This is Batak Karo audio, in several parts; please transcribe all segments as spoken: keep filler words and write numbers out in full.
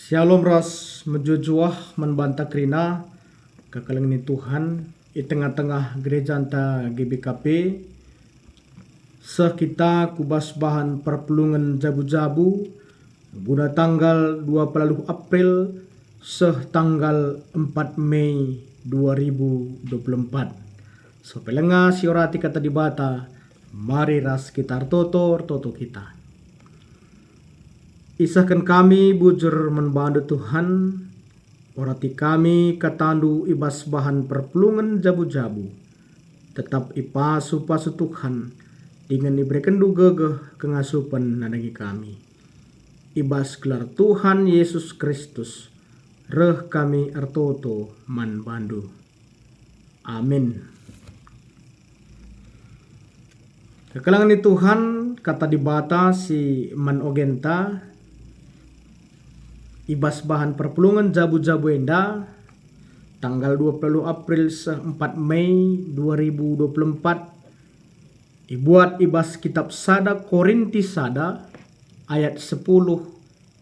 Syalom ras mejuah-juah man banta kerina, kekelengen Tuhan, i tengah-tengah gerejanta G B K P, seh kita ku bas bahan perpulungen jabu-jabu, guna tanggal dua puluh April seh tanggal empat Mei dua ribu dua puluh empat. Sope lenga siorati Kata Dibata, mari ras kita ertoto, ertoto kita. Isehken kami bujur man bandu Tuhan, orati kami kataNdu i bas bahan perpulungen jabu-jabu. Tetap ipasu-pasu Tuhan, dingen iberekenNdu gegeh kengasupen nandangi kami. I bas gelar Tuhan Yesus Kristus, reh kami ertoto man bandu. Amin. Kekelengen Tuhan, Kata Dibata si man ogenta, i bas bahan perpulungen jabu-jabu enda, tanggal dua puluh April seh empat Mei dua ribu dua puluh empat, ibuat i bas kitab sada Korinti sada ayat sepuluh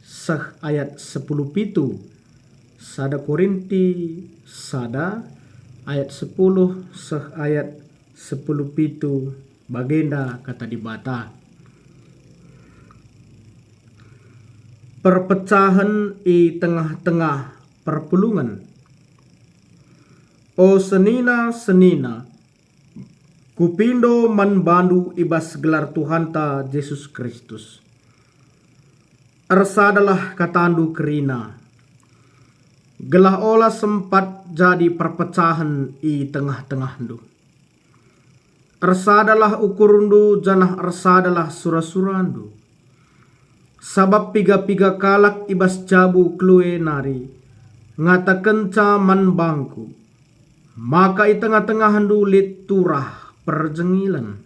seh ayat sepuluh pitu. Sada Korinti sada ayat sepuluh seh ayat sepuluh pitu, bagenda Kata Dibata. Perpecahen i tengah-tengah perpulungen. O senina-senina, kupindo man bandu i bas gelar Tuhanta Jesus Kristus. Ersadalah katandu kerina, gelah ola sempat jadi perpecahen i tengah-tengahndu. Ersadalah ukurndu janah ersadalah sura-surandu. Sabap piga-piga kalak i bas jabu Kloe nari ngatakenca man bangku, maka i tengah-tengahndu lit turah perjengilen.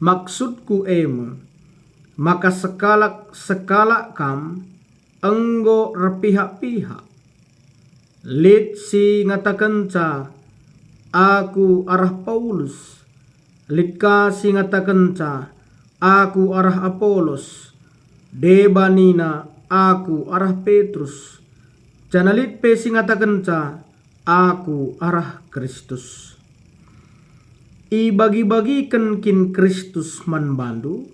Maksudku e me, maka sekalak-sekalak kam enggo erpihak-pihak. Lit si ngatakenca, "Aku arah Paulus." Lit ka si ngatakenca, "Aku arah Apolos." Deba nina, "Aku arah Petrus." Janah lit pe si ngatakenca, "Aku arah Kristus." Ibagi-bagiken kin Kristus man bandu?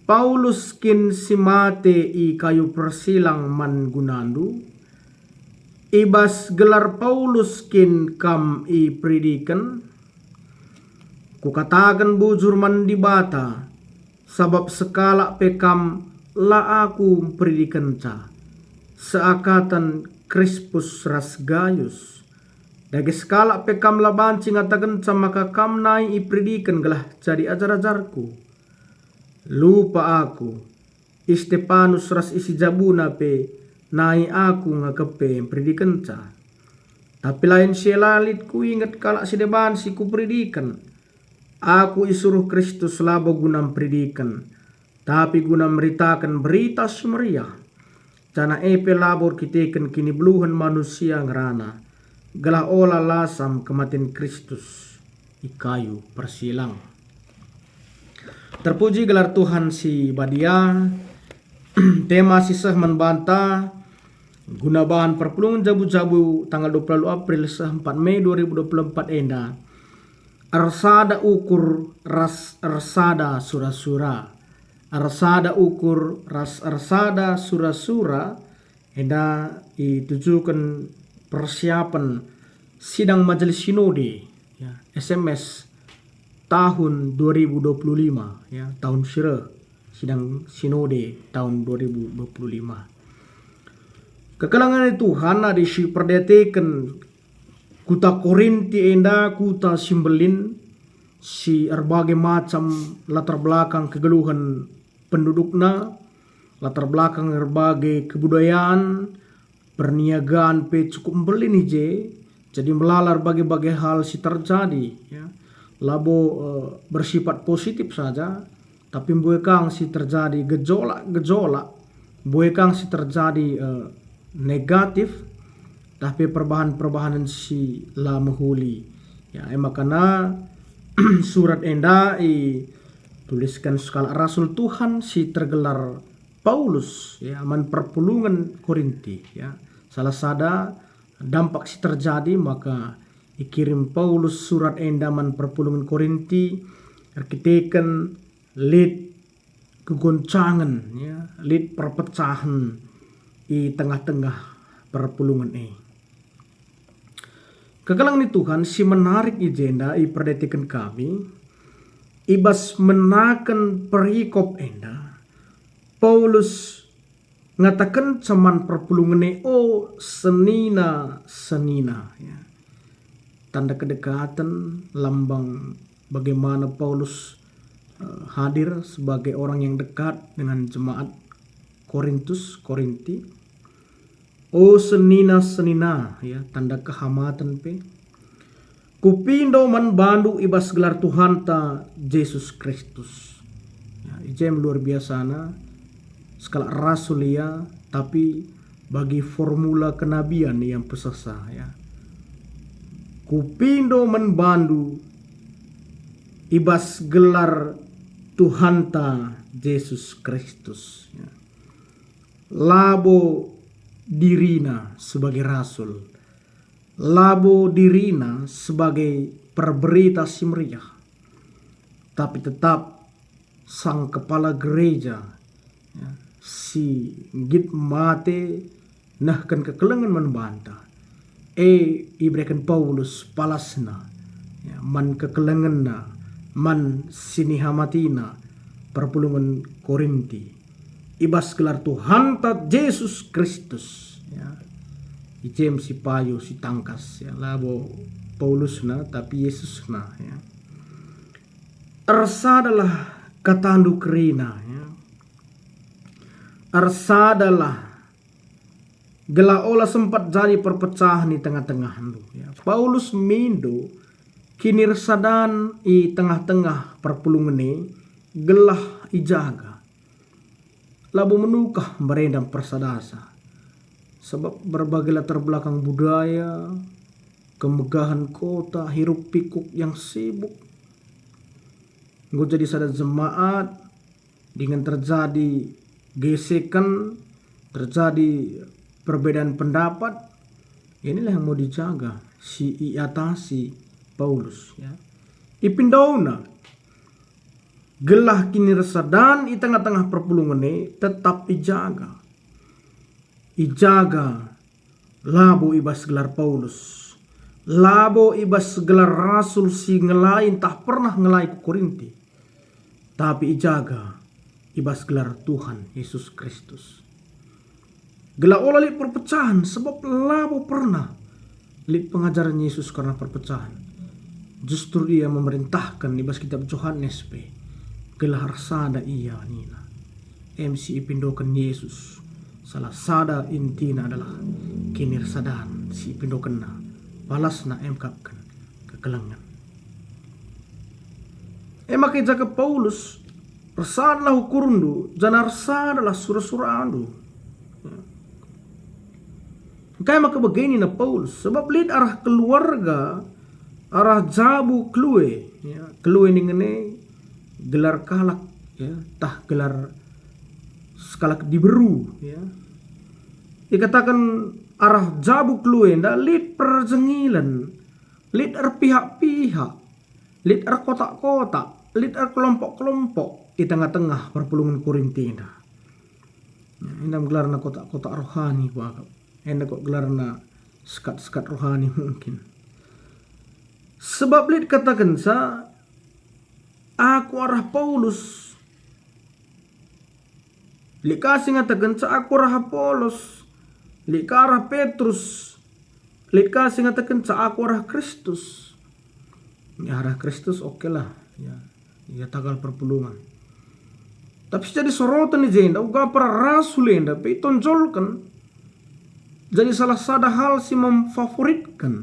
Paulus kin si mate i kayu persilang man gunandu? I bas gelar Paulus kin kam iperidiken? Kukataken bujur man Dibata, sabap sekalak pe kam la aku mperidikenca, seakaten Krispus ras Gayus. Dage sekalak pe kam la banci ngatakenca maka kam nai iperidiken gelah jadi ajar-ajarku. Lupa aku, i Stepanus ras i si jabuna pe nai aku nge kepe mperidikenca. Tapi lain si e la lit kuinget kalak si deban si kuperidiken. Aku isuruh Kristus labo guna mperidiken, tapi guna meritaken Berita Si Meriah, janah e pe labo erkiteken kinibeluhen manusia ngerana, gelah ola lasam kematen Kristus i kayu persilang. Terpuji gelar Tuhan si badia. Tema si seh man banta guna bahan perpulungen jabu-jabu tanggal dua puluh April seh empat Mei dua ribu dua puluh empat enda, ersada ukur ras ersada sura-sura. Ersada ukur ras ersada sura-sura enda itujuken persiapen Sidang Majelis Sinode, ya, S M S tahun dua ribu dua puluh lima, ya, tahun si reh, Sidang Sinode tahun dua ribu dua puluh lima. Kekelengen Tuhan, adi si perdiateken kuta Korinti enda kuta si mbelin, si erbage macam latar belakang kegeluhen pendudukna, latar belakang erbage kebudayaan, perniagaan pe cukup mbelin i je, jadi melala erbage-bage hal si terjadi, ya. Labo, eh, bersifat positif saja, tapi mbue kang si terjadi gejolak-gejolak, mbue kang si terjadi, eh, negatif, tah pe perbahan-perbahanen si la mehuli. Ya, e makana surat enda itulisken sekalak rasul Tuhan si tergelar Paulus, ya, man perpulungen Korinti, ya. Salah sada dampak si terjadi maka ikirim Paulus surat enda man perpulungen Korinti erkiteken lit kegoncangen, ya, lit perpecahen i tengah-tengah perpulungen e. Kekelengen ni Tuhan, si menarik i jenda iperdeteken kami, i bas menaken perikop enda, Paulus ngatakenca man perpulungen e, "O senina-senina," ya. Tanda kedekatan, lambang bagaimana Paulus, eh, hadir sebagai orang yang dekat dengan jemaat Korintus, Korinti. "O senina-senina," ya, tanda kehamaten pe. "Kupindo man bandu i bas gelar Tuhanta Jesus Kristus." Ya, i je me luar biasana, sekalak rasul ia, tapi bagi formula kenabian ia mpesehsa, ya. "Kupindo man bandu i bas gelar Tuhanta Jesus Kristus," ya. Labo dirina sebagai rasul, labo dirina sebagai perberita si meriah, tapi tetap sang kepala gereja, ya, si nggit mate nehken kekelengen man banta. E, ibereken Paulus palasna, ya, man kekelengenna, man sinihamatina perpulungen Korinti, i bas gelar Tuhanta Jesus Kristus, ya. I je me si payo, si tangkas, ya, labo Paulusna, tapi Yesusna, ya. Ersadalah katandu kerina, ya. Ersadalah, gelah ola sempat jadi perpecahen i tengah-tengahndu, ya. Paulus mindo kinirsadan i tengah-tengah perpulungen e gelah ijaga. Labo menukah mbarenda mpersadasa, sabap berbagai latar belakang budaya, kemegahen kota, hiruk pikuk yang sibuk. Enggo jadi sada jemaat, dingen terjadi gesekan, terjadi perbedaan pendapat, inilah yang mau dijaga, si iatasi Paulus, ya. Ipindona, gelah kinirsadan i tengah-tengah perpulungen e tetap ijaga. Ijaga labo i bas gelar Paulus, labo i bas gelar rasul si ngelai ntah pernah ngelai ku Korinti, tapi ijaga i bas gelar Tuhan Yesus Kristus. Gelah ola lit perpecahen, sebab labo pernah lit pengajaren Yesus kerna perpecahen. Justru Ia memerintahken i bas kitab Johanes pe, gelah ersada Ia nina. Em si ipindoken Yesus, salah sada intina adalah kinirsadan si ipindokenNa, palasna emkapken kekelengen. E maka ijaga Paulus, "Ersadalah ukurndu, janah ersadalah sura-surandu." Engkai maka bage nina Paulus? Sebab lit arah keluarga, arah jabu klue, ya, klue ningen e gelar kalak, ya, tah gelar sekalak diberu, ya. Ikataken arah jabu klue enda lit perjengilen, lit erpihak-pihak, lit erkotak-kotak, lit erkelompok-kelompok i tengah-tengah perpulungen Korinti enda. Ya, enda gelarna kotak-kotak rohani kuakap. Enda kok gelarna sekat-sekat rohani mungkin. Sebab lit katakenca, "Aku arah Paulus." Lit ka si ngatakenca, "Aku arah Apolos." Lit ka arah Petrus. Lit ka si ngatakenca, "Aku arah Kristus." Ya, arah Kristus, oke lah. Ya, ya, tagal perpulungen. Tapi si jadi soroten i jenda, uga para rasul enda pe itonjolken jadi salah sada hal si memfavoritkan,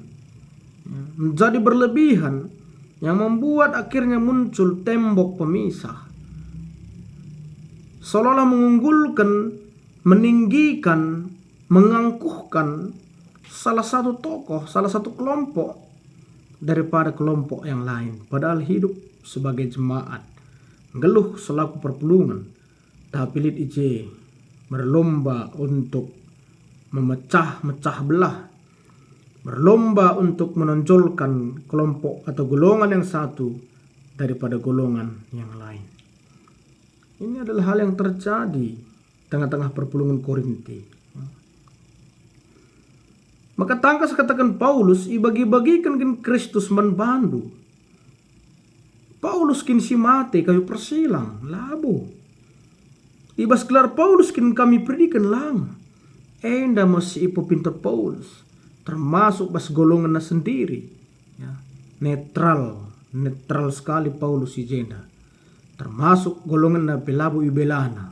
ya, menjadi berlebihan, yang membuat akhirnya muncul tembok pemisah. Seolah-olah mengunggulkan, meninggikan, mengangkuhkan salah satu tokoh, salah satu kelompok daripada kelompok yang lain. Padahal hidup sebagai jemaat, nggeluh selaku perpulungen, tapi lit i je berlomba untuk memecah-mecah belah, berlomba untuk menonjolkan kelompok atau golongan yang satu daripada golongan yang lain. Ini adalah hal yang terjadi tengah-tengah perpulungen Korinti. Maka tangkas kataken Paulus, "Ibagi-bagiken kin Kristus man bandu?" Paulus kin si mate kayu persilang? Labo. I bas gelar Paulus kin kam iperidiken? Lang. Enda me si ipepinter Paulus, termasuk bas golongenna sendiri. Ya, netral, netral sekali Paulus i jenda. Termasuk golongenna pe labo ibelana,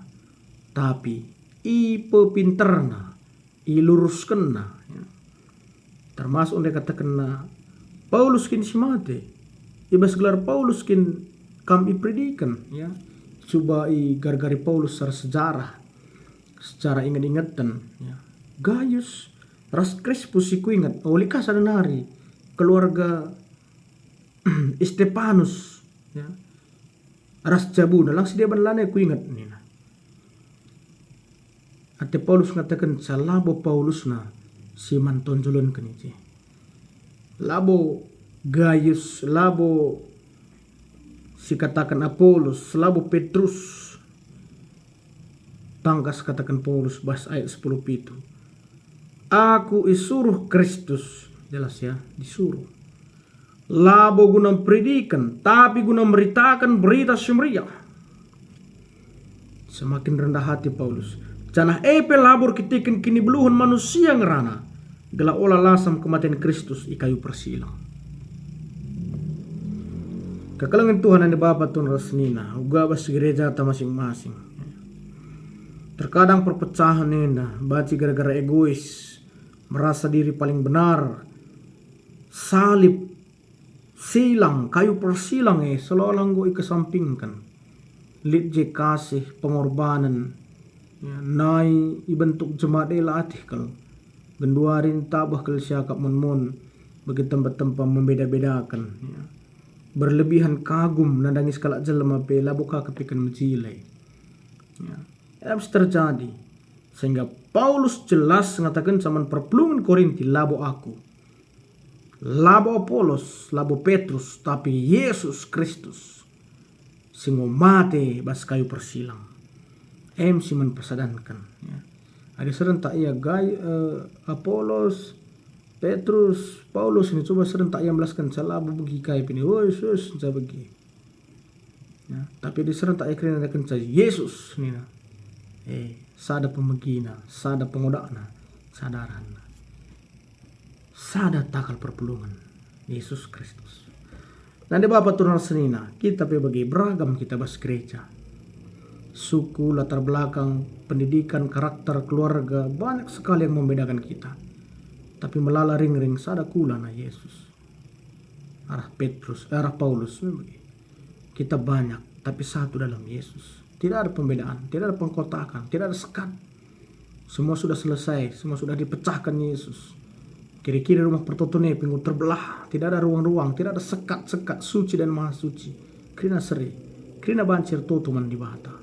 tapi ipepinterna, iluruskenna, ya. Termasuk ndai katakenna, "Paulus kin si mate? I bas gelar Paulus kin kam iperidiken?" Ya. Cuba igargari Paulus secara sejarah, secara inget-ingeten, ya. Gayus ras Krispus si kuinget, oh, lit ka sada nari, keluarga Stepanus, ya, ras jabuna, lang si deban lanai kuinget nina. Ate Paulus ngatakenca labo Paulusna si man tonjolenken i je. Labo Gayus, labo si kataken Apolos, labo Petrus. Tangkas kataken Paulus bas ayat sepuluh pitu, "Aku isuruh Kristus," jelas ya, disuruh. "Labo guna mperidiken, tapi guna meritaken Berita Si Meriah." Semakin rendah hati Paulus, janah e pe labo erkiteken kinibeluhen manusia ngerana, gelah ola lasam kematen Kristus i kayu persilang. Kekelengen Tuhan nande bapa tuna ras senina, uga bas gerejata masing-masing. Terkadang perpecahen enda banci gara-gara egois, merasa diri paling benar, salib, silang, kayu persilang e seolah-olah enggo ikesampingken. Lit je kasih, pengorbanen, ya, nai ibentuk jemaat e la atih kal. Genduari ntabeh kal siakap mon-mon, bagi tempa-tempa membeda-bedaken, ya. Berlebihan kagum nandangi sekalak jelma pe labo ka kepeken mejile. Ya. Enda si terjadi. Sehingga Paulus jelas ngatakenca man perpulungen Korinti, "Labo aku, labo Apolos, labo Petrus, tapi Yesus Kristus si enggo mate bas kayu persilang." Em si man persadanken, ya. Adi serentak ia Gay-, eh, Apolos, Petrus, Paulus ini coba serentak ia melaskenca labo begi kai pe ni, "Oh, Yesus, nca begi." Ya, tapi diserentak ia kerina kenca Yesus nina. Eh, sada pemegina, sada pengodakna, sada aranna. Sada takal perpulungen, Yesus Kristus. Nande bapa tuna ras senina, kita pe bage, beragam kita bas gereja. Suku, latar belakang, pendidikan, karakter, keluarga, banyak sekali yang membedakan kita. Tapi melala ringring sada kula na Yesus. Arah Petrus, arah Paulus, memang kita banyak, tapi satu dalam Yesus. Tidak ada pembedaan, tidak ada pengkotakan, tidak ada sekat. Semua sudah selesai, semua sudah dipecahkan Yesus. Kira-kira rumah pertoton e pe enggo terbelah, tidak ada ruang-ruang, tidak ada sekat-sekat suci dan maha suci. Kerina seri, kerina banci ertoto man Dibata.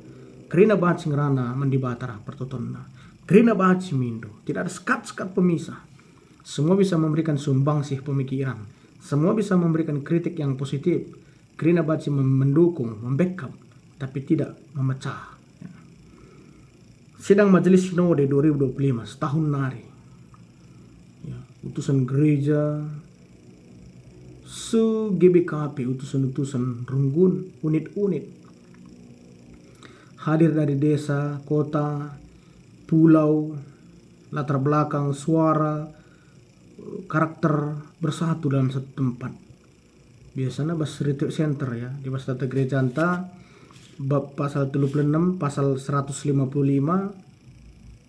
Kerina banci ngerana man Dibata arah pertotonna. Kerina banci mindo, tidak ada sekat-sekat pemisah. Semua bisa memberikan sumbangsih pemikiran. Semua bisa memberikan kritik yang positif. Kerina banci mem-, mendukung, membackup, tapi tidak memecah. Sidang Majelis Sinode dua ribu dua puluh lima, setahun nari. Ya, utusan gereja, se-G B K P, utusan-utusan runggun, unit-unit. Hadir dari desa, kota, pulau, latar belakang, suara, karakter bersatu dalam satu tempat. Biasana bas retreat center, ya, di bas tata gerejanta, bab pasal telu puluh enam, pasal seratus lima puluh lima,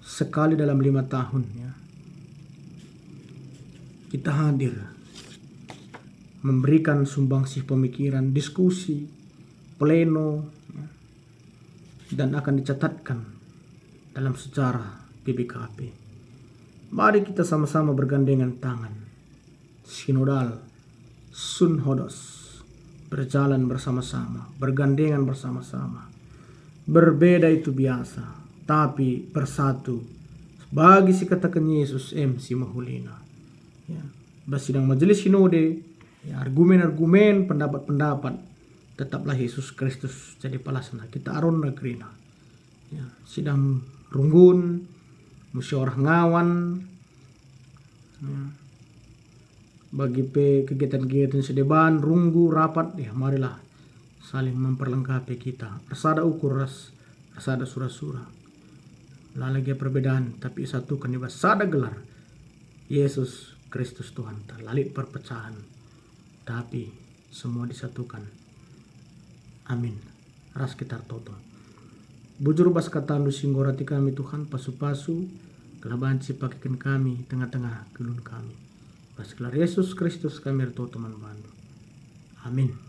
sekali dalam lima tahun, ya. Kita hadir, memberikan sumbangsih pemikiran, diskusi, pleno, ya, dan akan dicatatkan dalam sejarah G B K P. Mari kita sama-sama bergandengan tangan. Sinodal, synhodos, berjalan bersama-sama, bergandengan bersama-sama. Berbeda itu biasa, tapi bersatu. Bagi si kataken Yesus em si mehulina. Ya. Bas sidang majelis sinode, ya, argumen-argumen, pendapat-pendapat, tetaplah Yesus Kristus jadi palasna. Kita aronna kerina. Ya, sidang runggun, musyawarah ngawan, ya. Bagi pe kegiatan-kegiatan si deban, runggu, rapat, ya, marilah saling memperlengkapi kita. Ersada ukur ras ersada sura-sura. La lagi perbedaan, tapi isatuken i bas sada gelar, Yesus Kristus Tuhanta. La lit perpecahan, tapi semua disatukan. Amin. Ras kita ertoto. Bujur bas kataNdu si enggo rati kami, Tuhan, pasu-pasu, gelah banci pakeken kami tengah-tengah kegeluhen kami. Bas gelar Yesus Kristus kami ertoto man bandu. Amin.